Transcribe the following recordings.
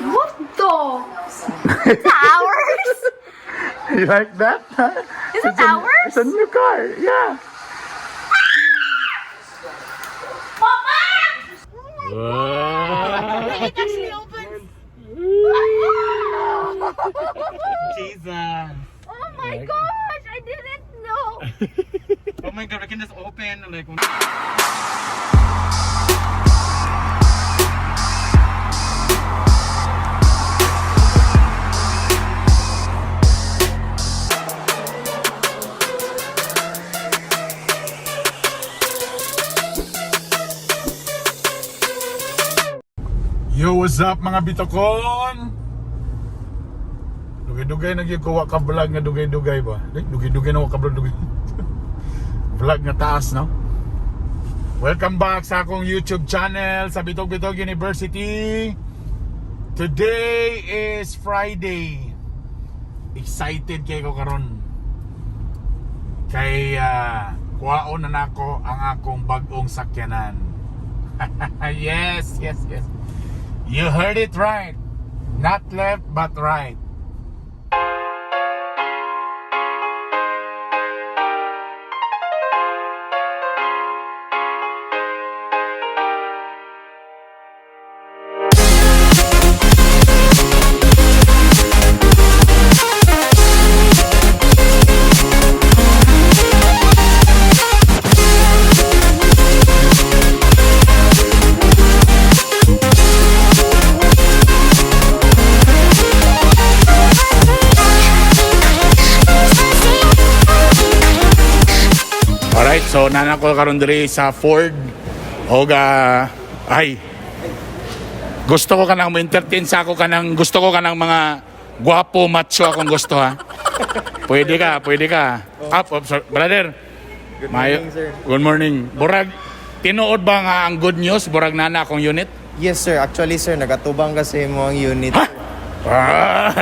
What the? It's ours? You like that? Is it It's ours? It's a new car. Yeah. Papa! It actually opens. Jesus. Oh my gosh, I didn't know. Oh my God, I can just open like. Yo, what's up, mga bitokon? Dugay-dugay na gyud ko wa ka vlog nga dugay-dugay ba? Ay, dugay-dugay na wa ka vlog dugay. Vlog nga taas, no? Welcome back sa akong YouTube channel sa Bitog Bitog University. Today is Friday. Excited kay ko karon. Kay kuwaon na nako ang akong bag-ong sakyanan. Yes. You heard it right. Not left, but right. Alright, so nana ko karon diri sa Ford. Oga ay gusto ko kanang mo-entertain sa ako kanang gusto ko kanang mga gwapo macho akong gusto, ha. Pwede ka, pwede ka. Up, up, sorry. Brother. Good morning, sir. Good morning. Burag tinuod ba nga ang good news burag nana akong unit? Yes, sir. Actually, sir, nagatubang kasi mo ang unit. Ah,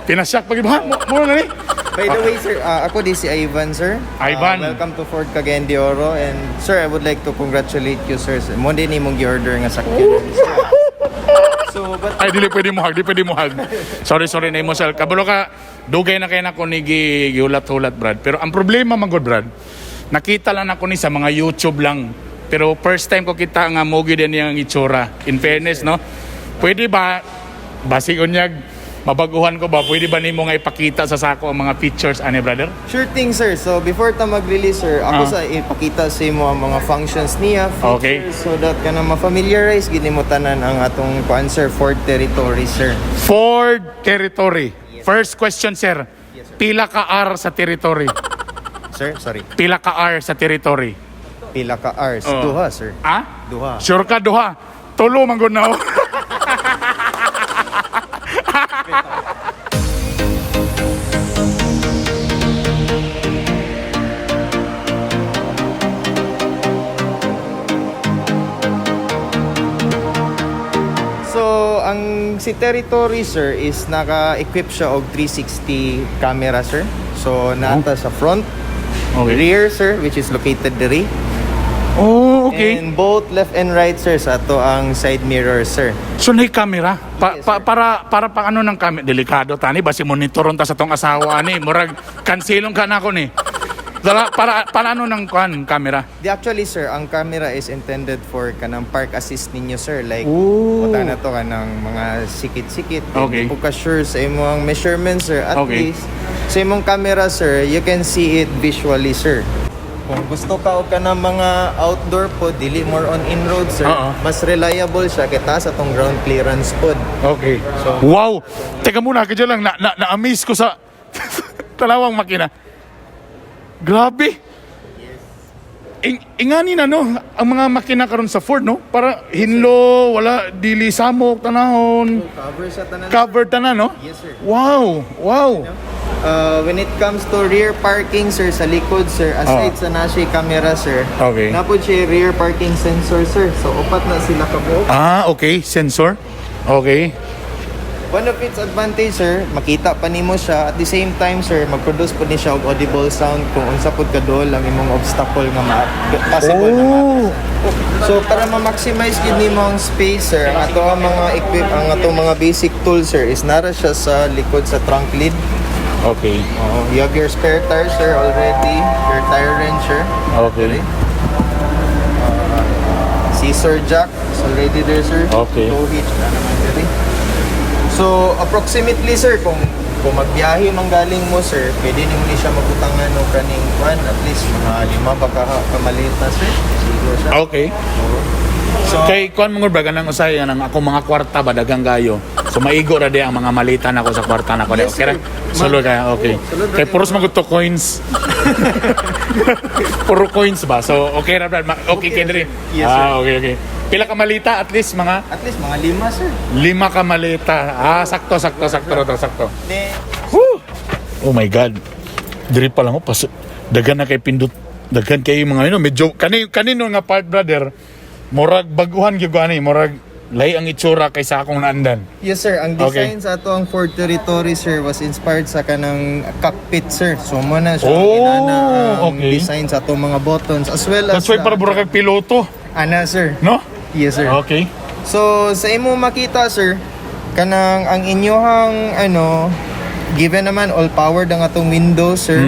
pinasyak pag iba. Mo na ni. By the way, sir, ako di si Ivan, sir. Ivan. Welcome to Ford Cagayan de Oro. And, sir, I would like to congratulate you, sir. Mo din imong gi-order nga sakyan. So, but Ay, dili pwede mo hug, di pwede mo hug. Sorry, sorry na imo sel. Kabalo ka, dugay na kay nako ni gihulat-hulat, Brad. Pero ang problema man gud, Brad, nakita lang ako ni sa mga YouTube lang. Pero first time ko kita nga mo gyud niyang itsura. In fairness, no? Pwede ba basig unyag mabaguhan ko ba? Pwede ba nimo nga ipakita sa sako ang mga features ani, brother? Sure thing, sir. So, before ta mag-release, sir, ako Ah. sa ipakita sa imo ang mga functions niya, features, so that kana ma-familiarize gid nimo tanan ang atong kuan, sir, Ford Territory, sir. Ford Territory. First question, sir. Yes, sir. Pila ka R sa territory? Sir, sorry. Pila ka R sa territory? Pila ka hours? Oh. Duha, sir. Ah? Duha. Sure ka, duha. Tulo man gud na ako. So, ang si Territory, sir, is naka-equip siya og 360 camera, sir. So, nata sa front, rear, sir, which is located diri. Oh, okay. And both left and right, sir, sa ato ang side mirror, sir. So may camera pa, Yes, pa- sir. para pa ano ng camera, delikado tani basi monitoron ta sa tong asawa ani, murag kansilong ka na ako ni. Dala, para ano ng kuan camera? Di actually, sir, ang camera is intended for kanang park assist ninyo, sir. Like, Ooh. buta na to kanang mga sikit-sikit. Okay. Hindi po ka sure sa imong measurement, sir. At least, sa imong camera, sir, you can see it visually, sir. Kung gusto ka o ka ng mga outdoor po, dili more on in-road, sir. Oo. Mas reliable siya kita sa tong ground clearance pod. Okay. So- Wow. Teka muna, kadyo lang na, na, na-amaze ko sa talawang makina. Grabe. Ingani na no ang mga makina karon sa Ford, no, para hinlo, wala dili samok tanahon. Cover siya tanan. Cover tanan, no? Yes, sir. Wow. When it comes to rear parking, sir, sa likod, sir, aside sa na siya camera, sir, napod siya rear parking sensor, sir. So, upat na sila kabuok. Ah, okay. Sensor. Okay. One of its advantage, sir, makita pa nimo siya. At the same time, sir, mag-produce po ni siya og audible sound kung unsa pud kaduol ang imong obstacle nga ma possible na ma. So para ma-maximize gid nimo ang space, sir, ang ato ang mga equip ang atong mga basic tools, sir, is nara siya sa likod sa trunk lid. Oo, you have your spare tire, sir, already, your tire wrench, sir. Scissor jack is already there, sir. Tow hitch na naman diri. So, approximately, sir, kung magbiyahe man galing mo, sir, pwede nimo ni siya mabutangan og kaning kwan, at least mga lima ba ka kamalita, sir. Siguro siya. So, Kay kuan mga brad, kanang usay ang akong mga kwarta ba daghang gayo. So maigo ra di ang mga malita nako sa kwarta nako. Yes, Okay ra. sir. Sulod kaya okay. Oo, sulod ra Kay di. puros man gud to coins. Puro coins ba? So okay ra, brad. Okay, Okay, kay diri. Yes, sir. Ah, okay. Pila ka malita at least mga At least mga lima, sir. lima ka malita. Ah, sakto sakto sakto ra to, sakto. Then, Woo! Oh my God. Diri pa lang oh, pas daghan na kay pindot. Daghan kay mga ano, medyo kani kanino nga part, brother. Murag baguhan gyud ko ani, murag lahi ang itsura kaysa akong naandan. Yes, sir, ang design sa ato ang Ford Territory, sir, was inspired sa kanang cockpit, sir. So mo na siya Oh, inana ang design sa atong mga buttons as well as That's why para murag kag piloto, Ana, sir. No? Yes, sir. So, sa imo makita, sir, kanang ang inyohang ano, given naman all powered ang atong windows, sir.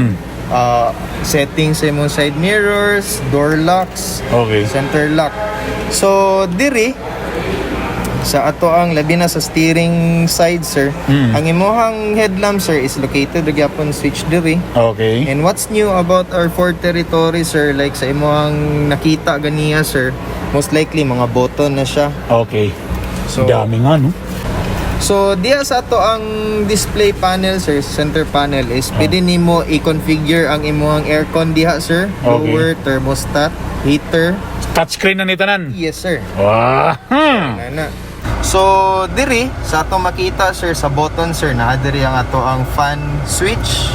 Settings sa imong side mirrors, door locks, center lock. So, diri sa ato ang labi na sa steering side, sir. Ang imuhang headlamp, sir, is located gyapon switch diri. And what's new about our Ford Territory, sir, like sa imuhang nakita ganiya, sir, most likely mga button na siya. So, Dami nga, no? So diya sa ato ang display panel, sir, center panel is pwede nimo i-configure ang imuhang aircon diha, sir, blower, thermostat, heater. Touchscreen na ni tanan. Yes, sir. Wow. Nana. So diri sa ato makita, sir, sa button, sir, naa diri ang ato ang fan switch,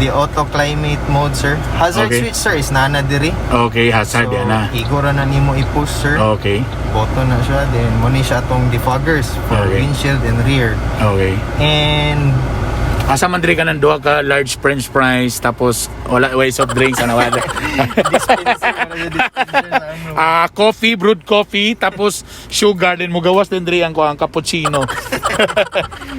the auto climate mode, sir. Hazard switch, sir, is naa na diri. Okay, hazard So, yan na. igo ra na nimo i-push, sir. Button na siya, then mo ni siya atong defoggers for windshield and rear. And Asa man diri ka ng duha ka large french fries tapos wala way soft drinks ano wala. Dispenser, ano yung dispenser sa ano. Ah, coffee, brewed coffee, tapos sugar din mo gawas din diri ang kuang cappuccino.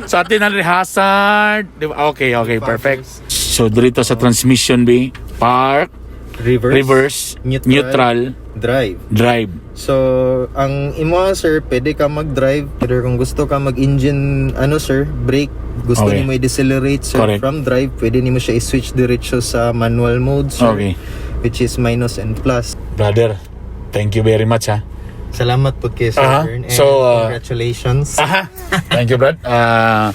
So atin na rin hazard. Di ba? Okay, perfect. So dito sa transmission B, park, Reverse, reverse, neutral, neutral, drive. Drive. So, ang imo, sir, pwede ka mag-drive. Pero kung gusto ka mag-engine, ano, sir, brake, gusto nimo i-decelerate, sir, from drive, pwede nimo siya i-switch diretso sa manual mode, sir. Which is minus and plus. Brother, thank you very much ha. Salamat po kay Sir Ern, and So, congratulations. Aha. Thank you, Brad. Ah,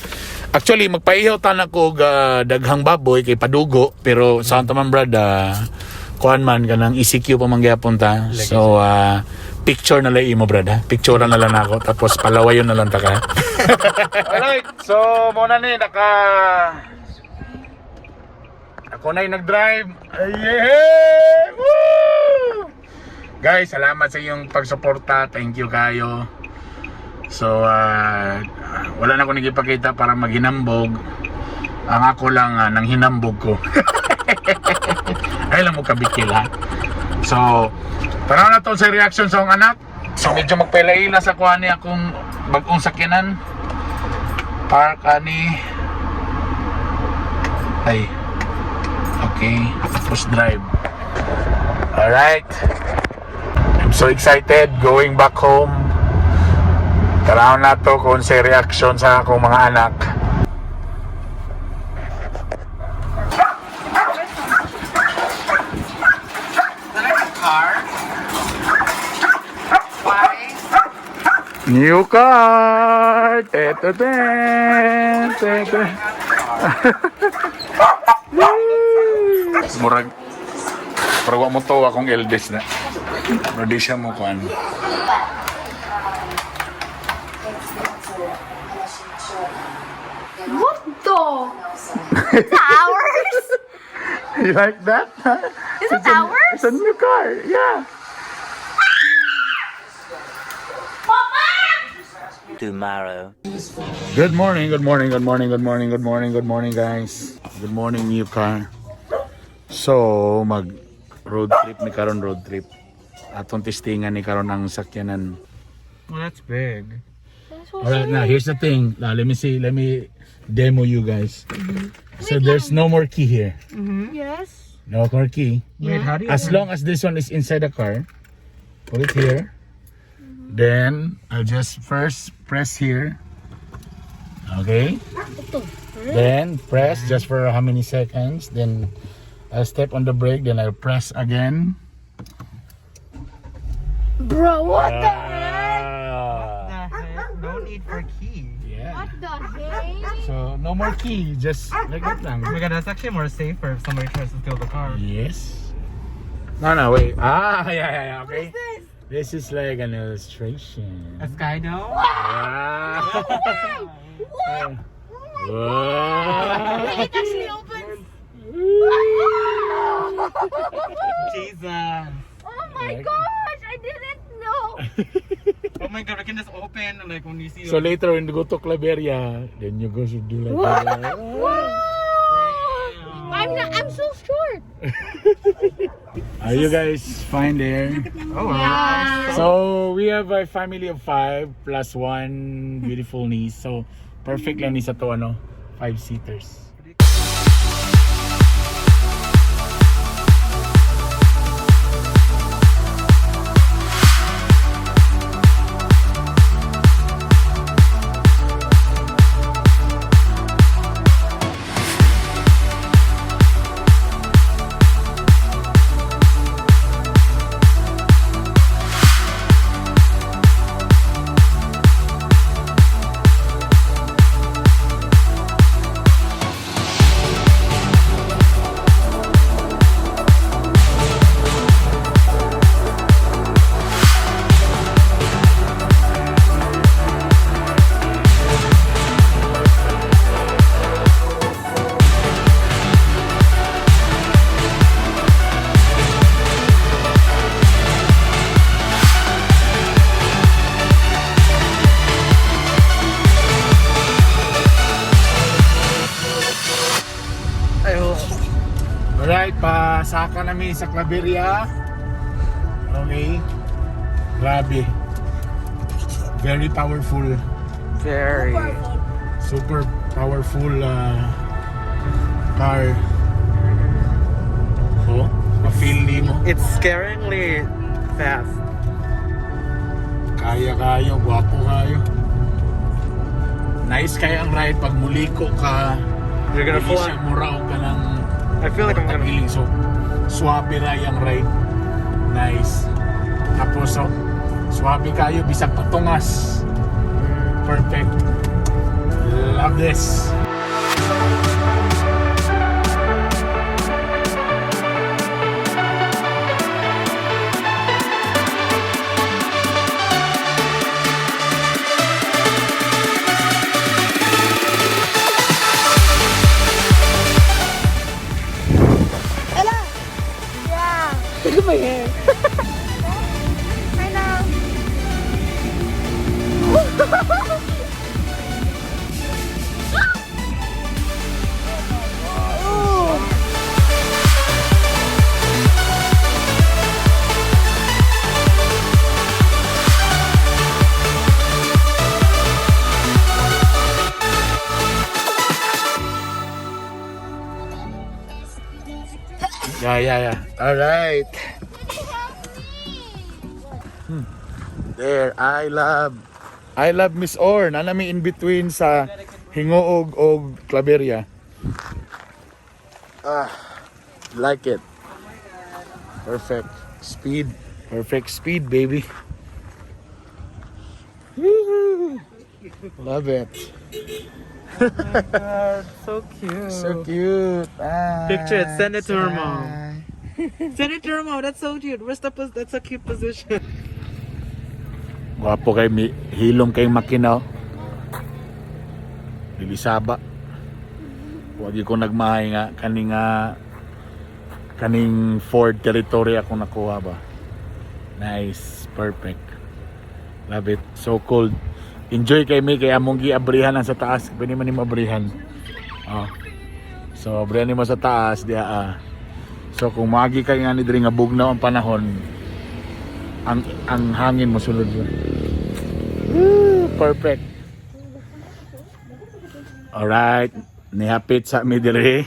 actually, magpaihaw ta na ko og, daghang baboy kay padugo, pero sa man, Brad, kuan man kanang ECQ pa man gyapon ta. So, picture na lang imo, Brad, ha. Picture na lang ako tapos palawayon na lang ta ka. Alright, so mo na ni naka ako na yung nag-drive. Ay, yeah! Woo! Guys, salamat sa iyong pagsuporta. Thank you kayo. So, wala na akong nagipakita para maghinambog. Ang ako lang nang hinambog ko. Ay lang mo kabikil ha. So, tanaw na to sa reaction sa akong anak. So, medyo magpaila-ila sa kuha ni akong bagong sakyanan. Park ani. Ay. Okay. Push drive. Alright. I'm so excited going back home. Tanaw na to kung sa reaction sa akong mga anak. Car? Why? New car! Te, te, te, te. Murag murag wa mo to akong eldest na. Pero di siya mo kuan. What the? It's ours? You like that? Is it ours? It's a new car. Yeah. Papa! Tomorrow. Good morning, good morning, good morning, good morning, good morning, good morning, guys. Good morning, new car. So, mag road trip ni karon, road trip. Atong testingan ni karon ang sakyanan. Well, that's big. Alright, now here's the thing. Now, let me see, let me demo you guys. So there's no more key here. Yes. No more key. Wait, how do you? As long as this one is inside the car, put it here. Then I'll just first press here. Okay. Then press just for how many seconds. Then I'll step on the brake. Then I'll press again. Bro, what the heck? Ah, The heck? No need for key. yeah. What the heck? So no more key. Just like that lang. Oh my God, that's actually more safer if somebody tries to steal the car. Yes. No, wait. Ah, yeah. Okay. This is like an illustration. A sky dome? Ah. What? Wow. Wait, it actually opens. Jesus. Oh my gosh, I didn't know. Oh my God, we can just open like when you see. So later when you go to Claveria, then you go to do like that. Whoa! I'm not. I'm so short. Are you guys fine there? Oh, Yeah. So we have a family of five plus one beautiful niece. So perfect lang ni sa to ano, five seaters. Alright, pasaka namin sa Claveria. Okay. Grabe. Very powerful. Very. Super powerful car. Oh, ma-feel ni mo. It's scaringly fast. Kaya kayo, gwapo kayo. Nice kaya ang ride pag muliko ka. You're gonna Dili pull siya mura og ka ng I feel like I'm gonna. Tagilid. So, swabe ra yung ride. Nice. Tapos, oh, swabe kayo, bisag patungas. Perfect. Love this. Yeah. Look at my hair. I know. Yeah. All right. There, I love Miss Orn. Anami in between sa Gingoog og Claveria. Ah, like it. Perfect speed. Perfect speed, baby. Woohoo. Love it. So cute. So cute. Ah, Picture it, send it to her mom. Bye. Send it to her mom. That's so cute. Where's the that's a cute position. Gwapo kay mi hilom kay makina. Oh. Bilisaba. Wag ko nagmahay nga kaning nga kaning Ford Territory ako nakuha ba. Nice, perfect. Love it. So cold. Enjoy kay mi kay among giabrihan ang sa taas. Pwede man nimo abrihan. Oh. So abrihan nimo sa taas diha ah. So kung maagi kay nga ni diri nga bugnaw ang panahon, ang hangin mo sulod yun. Woo, perfect. Alright, nihapit sa mi diri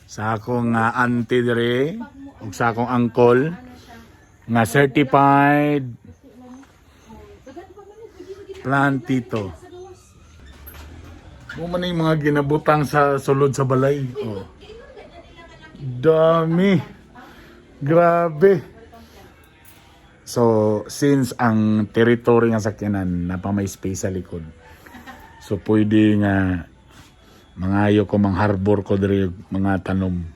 sa akong auntie diri ug sa akong uncle nga certified plantito. Mo man yung mga ginabutang sa sulod sa balay. Oh. Dami. Grabe. So, since ang territory nga sakyanan napa may space sa likod. So, pwede nga mangayo ko, mangharbor ko diri og mga tanom.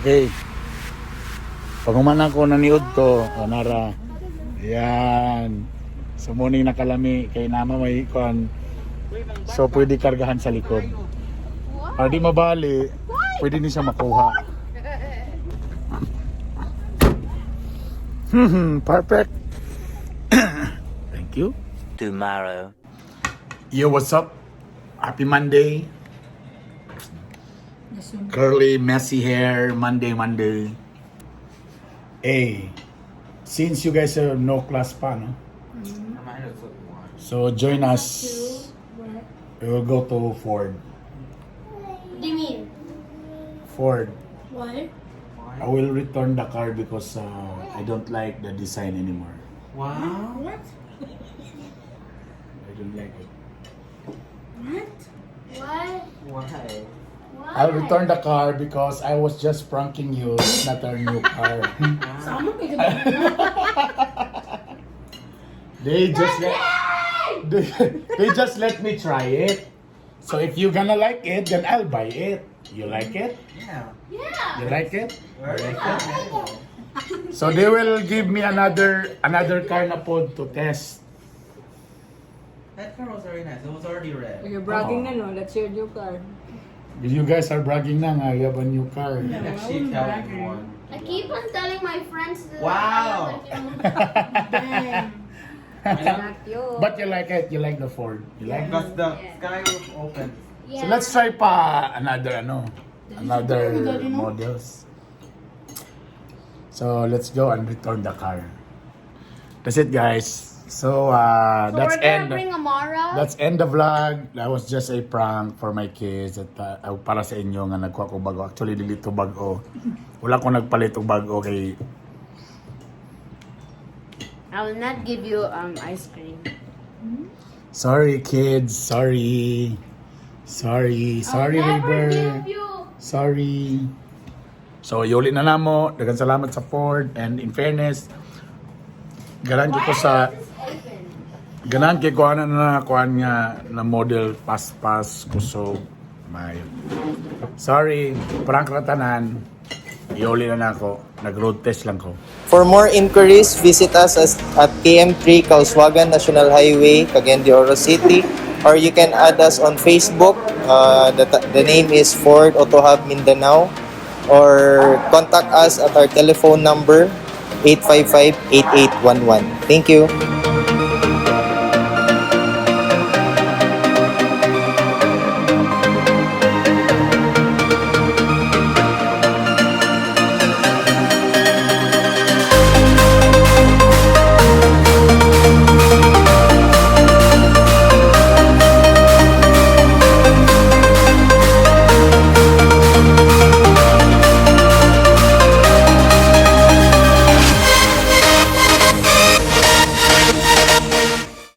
Okay. Pag human ako naniud ko, o nara. Yan. So morning nakalami kay nama may kuan. So pwede kargahan sa likod. Para di mabali, pwede ni siya makuha. Perfect. Thank you. Tomorrow. Yo, what's up? Happy Monday. Curly, messy hair, Monday, Monday. Hey, since you guys are no class pa, no? So join us. We will go to Ford. What do you mean? Ford. Why? I will return the car because I don't like the design anymore. Wow. What? I don't like it. What? Why? Why? Why? I'll return the car because I was just pranking you. It's not our new car. They just let me try it. So if you gonna like it, then I'll buy it. You like it? Yeah. Yeah. You like it? Where is that? So they will give me another car na pod to test. That car was very nice. It was already red. You're bragging na, no? That's your new car. You guys are bragging na nga, you have a new car. I didn't actually tell anyone. I keep on telling my friends that Wow. I have a Not you. But you like it, you like the Ford. You like it? Because the sky roof opens. Yeah. So let's try pa another ano, another models. So let's go and return the car. That's it, guys. So, So that's we're gonna end. bring Amara. That's end the vlog. That was just a prank for my kids at para sa inyo nga nagkuha ko bago. Actually dili to bago. Wala ko nagpalit og bago kay I will not give you ice cream. Sorry, kids, sorry. Sorry, sorry, I'll never River. give you. Sorry. So, yuli na namo. Daghang salamat sa Ford. And in fairness, ganan ko sa Why is this open? ganan kay kuan na kuan nga na model paspas kusog may. Sorry, prank ra tanan. Iuli na nako. Nag-road test lang ko. For more inquiries, visit us at KM3 Kauswagan National Highway, Cagayan de Oro City, or you can add us on Facebook. The name is Ford Auto Hub Mindanao, or contact us at our telephone number 855-8811. Thank you.